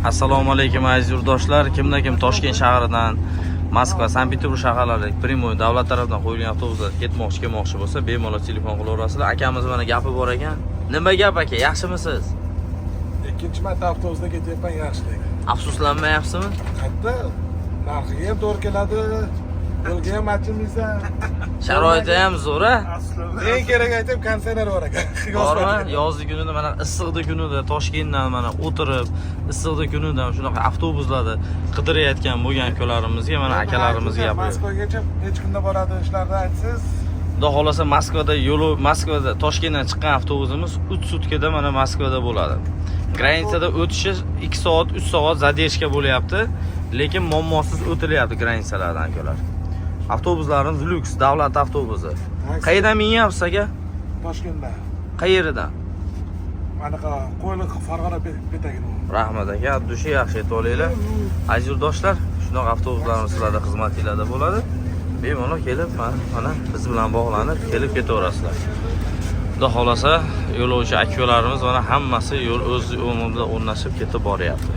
Assalomu alaykum, aziz yurtdoshlar. Kimda kim Toshkent shahridan Moskva, Sankt Peterburg shaharlariga прямой davlat tarafidan qo'yilgan avtobuslar ketmoqchi, kelmoqchi bo'lsa, bemalol telefon qilaverasizlar. Akamiz mana gapi bor ekan. Nima gap, aka? Yaxshimisiz? Ikkinchi marta avtobusda ketyapman, yaxshilik. Afsuslanmayapsizmi? Qayerda narxiga ham to'g'ri keladi, yo'lga ham achinmaysan. Sharoiti ham zo'r, a? Eng kerak aytib, konditsioner bor ekan. Bormi? Yozgi kunida, mana issiqda kunida Toshkentdan mana o'tirib, issiqda kunida shunaqa avtobuslarda qidirayotgan bo'lgan ukalarimizga, mana akalarimizga gapirib. Moskvagacha necha kunda boradi, shularni aytsangiz. Xudo xohlasa, Moskvada yo'li, Moskvada Toshkentdan chiqqan avtobusimiz 3 sutkada mana Moskvada bo'ladi. Граница da o'tishi 2 soat, 3 soat задержка bo'lyapti, lekin muammosiz o'tilyapti граница lardan, akalar. Avtobuslarimiz lyuks, davlat avtobusi. Qayerdan minyapsiz, aka? Toshkentda. Qayeridan? Anaqa Qo'yliq, Farg'ona petagini. Rahmat, aka, от души, yaxshi yetib olinglar. Aziz yurtdoshlar, shunaqa avtobuslarimiz sizlarda xizmatinglarda bo'ladi. Bemalol kelib, mana biz bilan bog'lanib, kelib ketaverasizlar. Xudo xohlasa, yo'lovchi akalarimiz mana hammasi yo'l o'z o'rnida o'rnashib ketib boryapti.